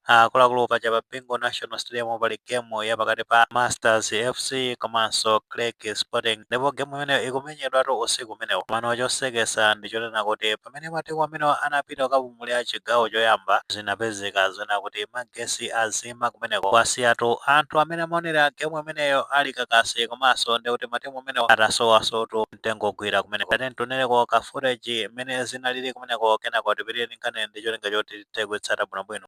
Akuluakulu, paja pa Bingu National Stadium pali game ya pakati pa Masters FC komanso Creck Sporting, ndipo game imeneyo ikumenyedwatu usiku umenewo. Mano chosekesa ndi chonena kuti pamene matimu amenewo anapita kukapumulira chigawo choyamba, zinapezeka zona kuti magesi azima kumeneko, kwasiyatu anthu amene amaonera game imeneyo ali kakasi, komanso ndi kuti matimu amenewo atasowasotu mtengo ogwira kumeneko. Tate ntionereko ka footage mmene zinalili kumeneko, kenako tipitire nkhani ndi cholinga choti tithe kuitsata bwinobwino.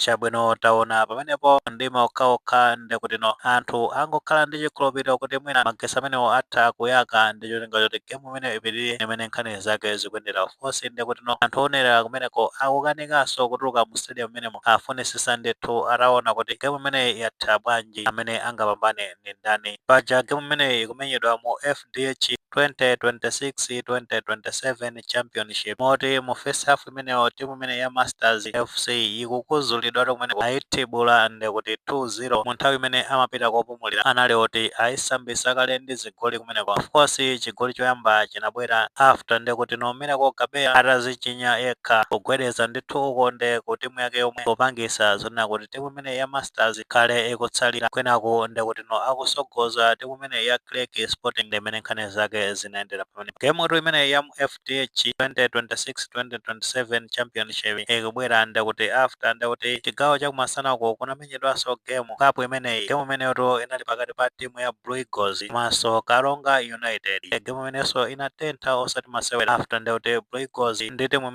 Chabwino, taona pamenepo mdima okhaokha, ndikuti no anthu angokhala ndi chikhulupiriro kuti mwina magesi amenewo atha kuyaka ndi cholinga choti game imeneyo ipitirire imene nkhani zake zikuyendera. Of course, ndikuti no anthu oonera kumeneko akukanikanso kutuluka mu stadium imenemo, afunisisa ndithu ataona kuti game imeneyi yatha bwanji, amene angapambane ndi ndani. Paja game imeneyi ikumenyedwa mu FDH 2026-2027 Championship, moti mu first half imeneyo timu imene ya Masters FC ikukuzulidwa kumeneko, ayithibula ndikuti 2-0. Mu nthawi imene amapita kopumulira anali oti ayisambisa kale ndi zigoli kumeneko. Of course, chigoli choyamba chinabwera after ndikuti no Miracle Gabeya atazichinya yekha, kugwedeza ndithu ukonde ku timu yake yomwe, kupangisa zonena kuti timu imene ya Masters khale ikutsalira, kwinaku ndikuti no akusogoza timu imene ya Creck Sporting. Ndi imene nkhani zake zinayendera pamene game tu imene ya mu FDH 2026-2027 Championship ikubwera ndikuti after ndikuti chigawo chakumasanako kunamenyedwanso game cup imeneyi. Game imeneyo inali pakati pa timu ya Blue Eagles komanso Karonga United. Game imenenso inatentha osati masewera, after ndikuti Blue Eagles ndi timu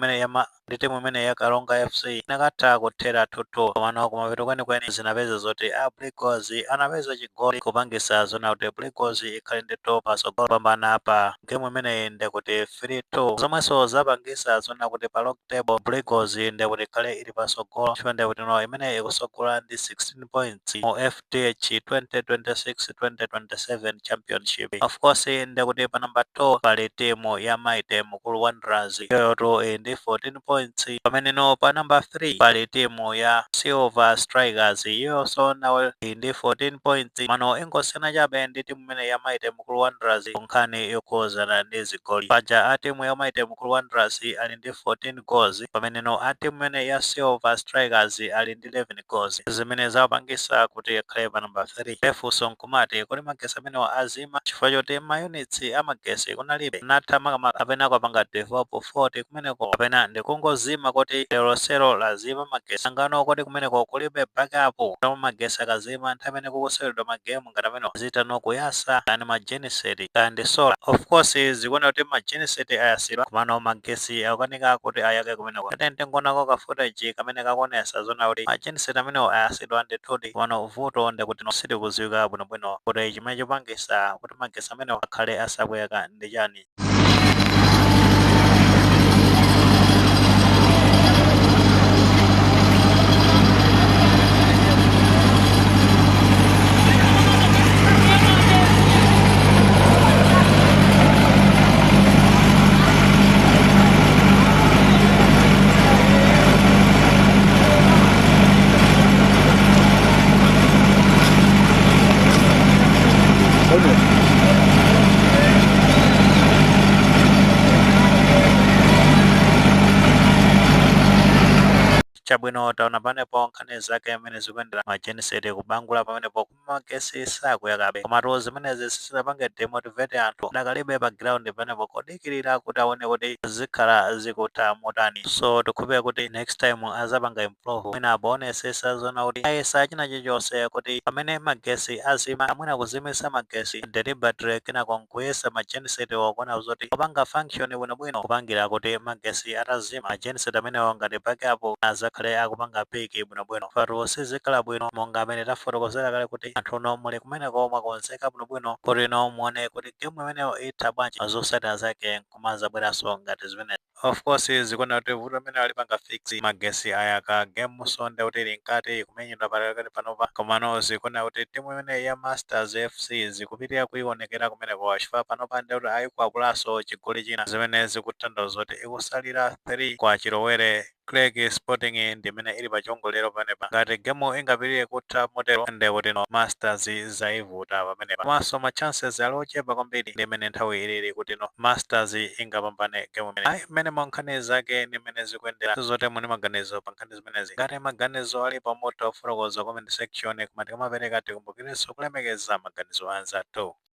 imene ya Karonga FC inakatha kuthera 2-2, komano kumapeto kwenikweni zinapeza zoti a Blue Eagles anapeza chigoli, kupangisa zona kuti Blue Eagles ikhale ndithu patsogolo, pambana pa game imeneyi ndikuti 3-2, zomwenso zapangisa zona kuti pa log table Blue Eagles ndikuti ikhale ili patsogolo, chifukwa ndikuti no imene ikusogola ndi 16 points mu FDH 2026-2027 Championship. Of course, ndikuti pa number 2 pali timu ya Mighty Mukuru Wanderers, yoyoto ili ndi 14 points, pamene no pa number 3 pali timu ya Silver Strikers, iyonso nawo ili ndi 14 points, mano ingosiyana chabe ndi timu imene ya Mighty Mukuru Wanderers nkhani yokhuzana ndi zigoli. Paja a timu ya Mighty Mukuru Wanderers ali ndi 14 goals, pamene no a timu imene ya Silver Strikers ali ndi 11 goals, zimene zapangisa kuti akhale pa number 3. Funso nkumati, kodi magesi amenewa azima chifukwa choti ma units amagesi kunalibe, natha makamaka, kapena kwapanga develop 40 kumeneko, kapena ndikungozima kuti lero sero lazima magesi angano? Kodi kumeneko kulibe backup omwe magesi akazima nthawi imene kukuseweredwa magemu ngati amenewa zitano kuyasa kani ma genset kandi solar? Of course, zikuona kuti ma genset ayasidwa, komano magesi akukanika kuti ayake kumeneko. Ate ntingonako ka footage kamene kakuonesa zona kuti ma genset amenewo ayasidwa ndithudi, komano vuto ndikuti no sitikudziwika bwinobwino kuti chimene chopangisa kuti magesi amenewo akhale asakuyaka ndi chani. Chabwino, taona panepo nkhani zake amene zikuyendera, ma genset kubangula pamenepo, magesi sakuyakabe. Komatu zimenezi sizinapange demotivate anthu, dakalibe pa ground panepo kodikirira kuti aone kuti zikhala zikutha motani. So tikhulupirira kuti next time azapanga improve, mwina aponesesa zona kuti ayesa china chilichonse kuti pamene magesi azima, amwina kuzimisa magesi deliberately, kenako nkuyesa ma genset wakuona zoti kupanga function bwinobwino, kupangira kuti magesi atazima ma genset amenewo ngati backup azakhale akupanga pick bwinobwino. Fatu sizikhala bwino, monga amene tafotokozera kale kuti anthu no muli kumeneko mwakonzeka bwinobwino kuti no muone kuti game imeneyo itha bwanji, zotsatira zake nkumazabweranso ngati zimene. Of course, zikuona kuti vuto limene alipanga fix, magesi ayaka, game so nde kuti ili mkati kumenyedwa pakati panopa. Komano zikuona kuti timu imene ya Masters FC zikupitirira kuionekera kumeneko, chifukwa panopa ndi kuti ayikwapulanso chigoli china, zimene zikutanthauza kuti ikusalira 3 kwa chilowere. Creck Sporting ndi imene ili pachiwongolero pamenepa. Ngati game ingapitirire kutha motero, ndi kuti no, Masters zayivuta pamenepa. Komanso ma chances ali ochepa kwambiri ndi imene nthawi ilili kuti no, Masters ingapambane game imene. Ayi, mmene mwa nkhani zake ndi mmene zikuyendera. Zote muni maganizo pa nkhani zimenezi? Ngati maganizo alipo, mutha kufotokoza comment section. Koma tikamapereka, tikumbukirenso kulemekeza maganizo anzathu.